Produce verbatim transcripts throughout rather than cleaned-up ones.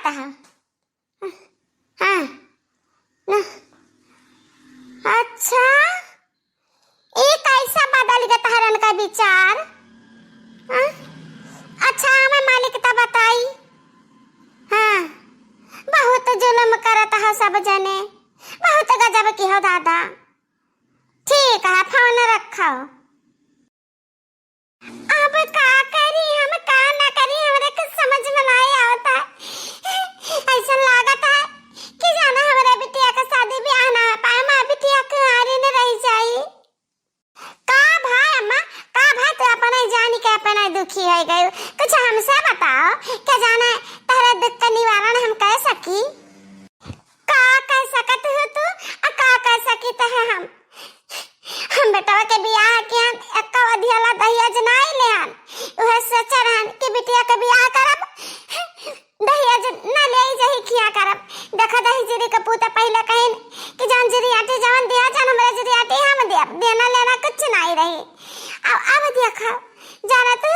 कहा। हाँ, न, अच्छा, ई कैसा बदल गया तहरन का विचार? हाँ? अच्छा, हमें मालिक त बताई। हाँ, बहुत जुल्म करत ह सब जने, बहुत गजब की हो दादा। ठीक है, फोन रखो। अब का करी हम, का ना करी, हमरे कुछ समझ में नाई आवत है। ऐसा लागत है कि जाना हमरे बिटिया का शादी ब्याह ना हो पाए, हमार बिटिया कुंवारी न रह जाई। का भाई अम्मा, का भाई तू अपने जानी के अपने दुखी हो गई? कुछ हमसे बताओ, क्या जाना तहरे दुख का निवारण हम कर सकी? का कह सकत हो तू, आ का कह सकित है हम? हम बेटवा के बियाह किहन, एक्का अधियाला दहेज नाई लेहन। उहे सोचे रहन कि बिटिया के बियाह करब, दहेज न लेई जही खिया करब। देखा दही जिरी के पूत पहिले कहिन कि जौन जिरियाटी जौन दिया, जौन हमरे जिरियाटी हम देब, देना लेना कुछ नाई रही। अब, अब देखा, जाना तू,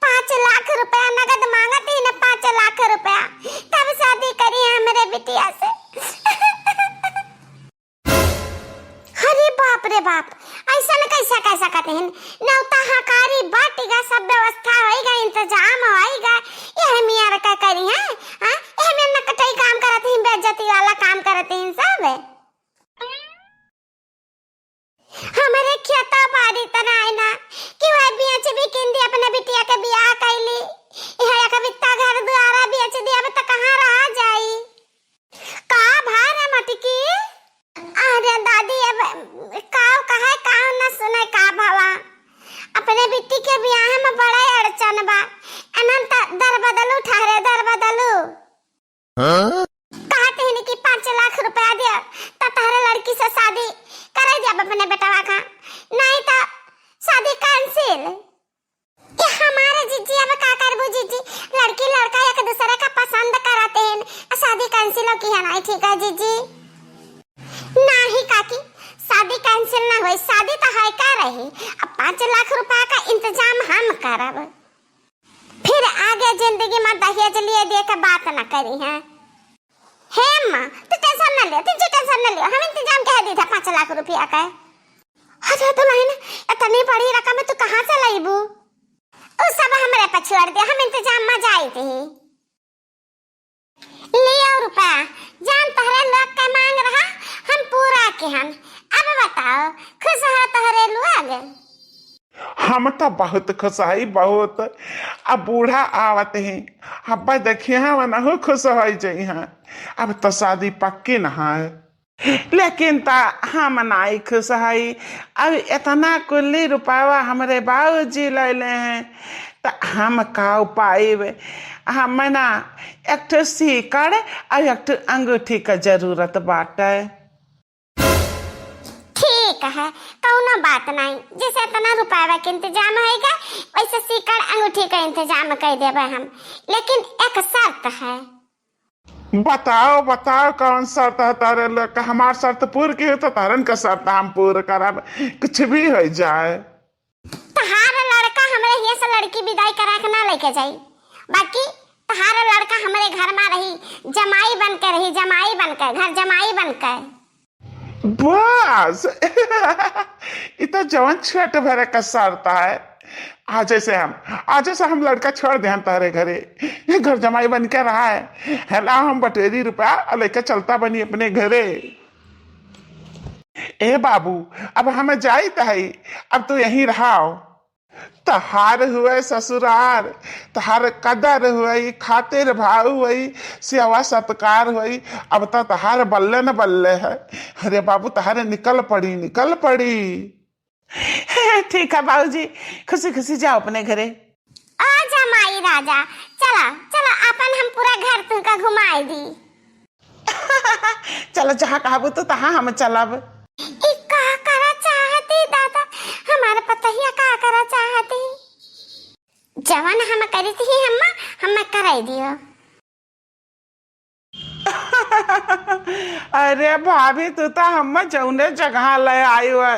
पाँच लाख रुपया नगद मांगत ही न, पाँच लाख रुपया, तब शादी करी हमरे बिटिया से। अरे बाप रे बाप, ऐसा न कैसा कह सकत हैं? नौता हकारी बाटिगा, सब व्यवस्था होइगा, इंतजाम होइगा, यह मियाँ का करी हैं? हाँ, यह में नकटई काम करत हैं, बेइज्जती वाला काम करत हैं सब। हमरे खेता बाड़ी त नाई ना कि वह बेच बिकिन दी, अपने बिटिया के बियाह कैली। यह एक बित्ता घर दुआरा बेच दी, अब त कहाँ रहा जाई? का भा रे मटकी? अरे दादी, अब काव कहे, काव न सुने, का भवा? अपने बिट्टी के बियाह में बड़ा अड़चन बा। एनन त दर बदलू ठहरे, दर बदलू। हाँ? कहत हन कि पाँच लाख रुपया दे, त तहरे लड़की से शादी करे देब अपने बेटवा का, नहीं त शादी cancel। ये हमारे जीजी, अब का करबू जीजी, लड़की लड़का एक दूसरे का पसंद करत हैं, आ शादी cancel हो की है, नहीं ठीक है जीजी। नहीं काकी, शादी cancel ना होई, शादी तो है का रही। अब पाँच लाख रुपया का इंतजाम हम करब, फिर आगे जिंदगी में दहेज लिए दे के बात ना करी हैं। हे अम्मा, तू tension न ले, तू tension न ले, हम इंतजाम कह दी था पाँच लाख रुपया का। अरे दुल्हन, इतनी बड़ी रकम तू कहाँ से लईबू? उ सब हमरे पर छोड़ दे, हम इंतजाम में जाई थी। लियो रुपया, जान तहरे लोग के मांग रहा, हम पूरा किहन। अब बताओ, खुश हो तहरे लोग? हम तो बहुत खुश हई, बहुत। अब बूढ़ा आवत ही, अब्बा देखिए, हम नहु खुश हो जइहैं। अब तो शादी पक्की न है, लेकिन त हम नाई खुश हई। अब इतना कुल्ली रुपया हमरे बाबूजी लैले हैं, त हम का पाइब? हम ना, एक ठो सीकड़ और एक ठो अंगूठी का जरूरत बाटे। ठीक है, कौनो बात नहीं, जैसे इतना रुपया के इंतजाम होइगा, वैसे सीकड़ अंगूठी का इंतजाम कर देबे हम, लेकिन एक शर्त है। बताओ, बताओ, कौन शर्त है तारे लोग का? हमार शर्त पूर की हो तो तारन का शर्त हम पूर करब, कुछ भी हो जाए। तहार लड़का हमरे हियां से लड़की विदाई करा के ना लेके जाई, बाकी तहार लड़का हमरे घर में रही, जमाई बन के रही, जमाई बन के, घर जमाई बन के। बस। इ तो जवन छोट भरे का शर्त है। आज से हम, आज से हम लड़का छोड़ देहन तारे घरे। ये घर जमाई बन के रहा है। हेला हम बटेरी रुपया और लेके चलता बनी अपने घरे। ए बाबू, अब हम जाइत हई, अब तू यहीं रहाओ। तहार हुए ससुरार, तहार कदर हुए, खातिर भाव हुए, सेवा सत्कार हुए। अब तो तहार बल्ले न बल्ले है। अरे बाबू, तहारे निकल पड़ी, निकल पड़ी। ठीक है बाबूजी, खुशी खुशी जाओ अपने घरे। आ जा माई राजा, चला चला, अपन हम पूरा घर तुमका घुमाई दी। चलो, जहाँ कहबू तू, तहाँ हम चलब। ई का करा चाहती दादा, हमार पतहिया का करा चाहती? जवन हम करी थी अम्मा, हम कराई दियो। अरे भाभी, तू तो हम जौने जगह ले आयु है,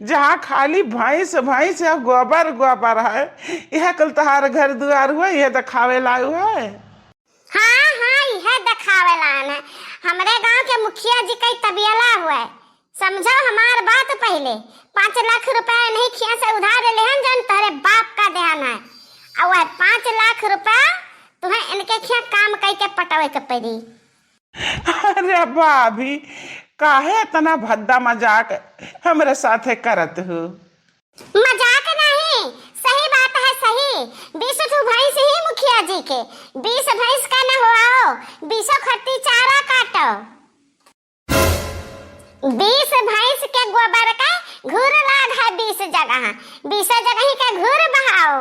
जहाँ खाली भैंस भैंस है, गोबर गोबर है, यह कुल तोहार घर दुआर हुआ, यह दिखावे लायु है। हाँ, हाँ, इहे आवेला न। हमरे गांव के मुखिया जी कई तबियला हुए, समझो हमार बात पहिले। पाँच लाख रुपया इन्हीं खिया से उधार लेहन, जौन तोहरे बाप का देहन है, और वह पाँच लाख रुपया तुम्हें इनके खिया काम कई के पटावे के पड़ी। अरे भाभी, काहे इतना भद्दा मजाक हमरे साथे करत हो? मजाक नहीं, सही बात है, सही। बीस ठो भैंस ही मुखिया जी के, बीस भैंस का न होआओ, बीसों खट्टी चारा काटो। बीस भैंस के गोबर के घूर लाग है, बीस जगह, बीस जगह के घूर बहाओ।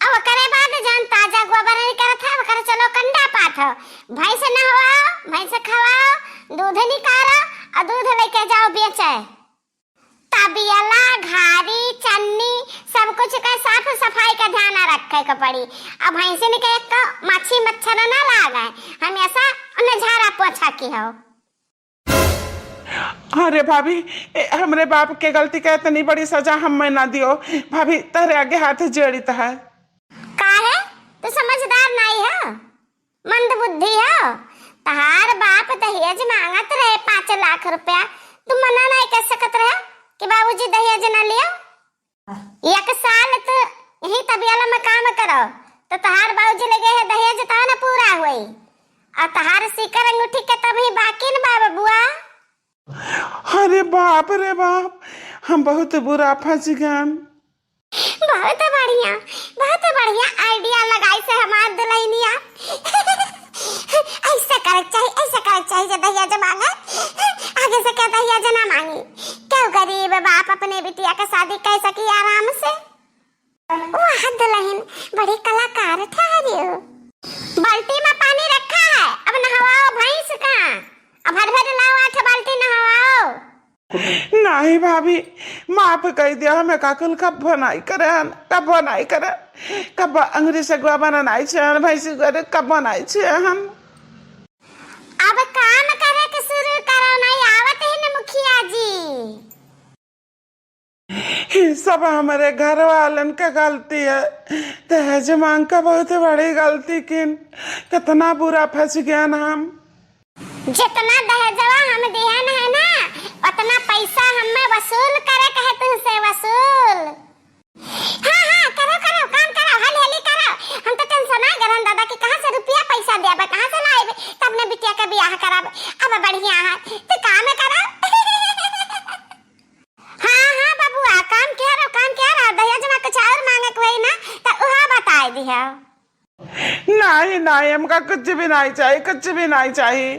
अब ओकरे बाद जौन ताजा गोबर निकरत है, ओकरे चलो कंडा पाथो, भैंस नहवाओ, भैंस खवाओ, दूध निकालो और दूध लेके जाओ बेचे। तबियला, घारी, चन्नी, सब कुछ के साफ सफाई का ध्यान रखे के पड़ी। अब भैंसिन के एक मच्छी मच्छर ना लागे, हमेशा उन्हें झाड़ा पोछा की हो। अरे भाभी, ए, हमरे बाप के गलती के इतनी बड़ी सजा हमें ना दियो। भाभी, तहरे आगे हाथ जोड़ित है। काहे? तू समझदार नाई है, मंद बुद्धि है। तहार बाप दहेज मांगत रहे पाँच लाख रुपया, तू मना नाई कर सकत रहे कि बाबूजी दहेज ना लियो। एक साल तू यही तबियाला में काम करो, तो तहार बाबूजी लगे है दहेज तो ना पूरा हुई, और तहार सीकर अंगूठी के तब ही बाकी न बा बबुआ। अरे बाप रे बाप, हम बहुत बुरा फंस गए। बहुत बढ़िया, बहुत बढ़िया idea लगाई से हमार दुल्हनिया। ऐसे करे के चाही, ऐसे करे के चाही जे दहेज मांगे, आगे से के दहेज ना मांगी। क्यों गरीब बाप अपने बिटिया के शादी कर सकी आराम से। वाह दुल्हन, बड़ी कलाकार ठहरी हो। बाल्टी में पानी रखा है, अब नहवाओ भैंस का। अब भर भर लाओ, आठ बाल्टी नहवाओ। नहीं भाभी, माफ कर दिया, हमें काकुल कब्बो नहीं करे हन, कब्बो नहीं करे, कब्बो अंगुरी से गोबर नहीं छुए हन, भैंसी गोबर कब्बो नहीं छुए हन। अब काम करे के शुरू करो, नहीं आवत है न मुखिया जी। ये सब हमरे घर वालन का गलती है। दहेज मांग का बहुत बड़ी गलती किन, कितना बुरा फंस गया ना हम। जितना दहेजवा हम दिहन है ना, उतना पैसा हमें वसूल करे के है तुमसे, वसूल। हाँ, हाँ, करो, करो, काम करो, हल हली करो। हम तो tension आ गए रहन दादा कि कहाँ से रुपया पैसा देबे, कहाँ से लाएबे, तब ने बिटिया के बियाह कराबे। अब बढ़िया है, तो काम करो। हाँ, हाँ, बबुआ, काम किया रहो, काम किया रहो। दहेज में कुछ और मांगे के होई ना, तो उहा बताए दिहो। नहीं, नहीं, हमका कुछ भी नहीं चाहिए, कुछ भी नहीं चाहिए।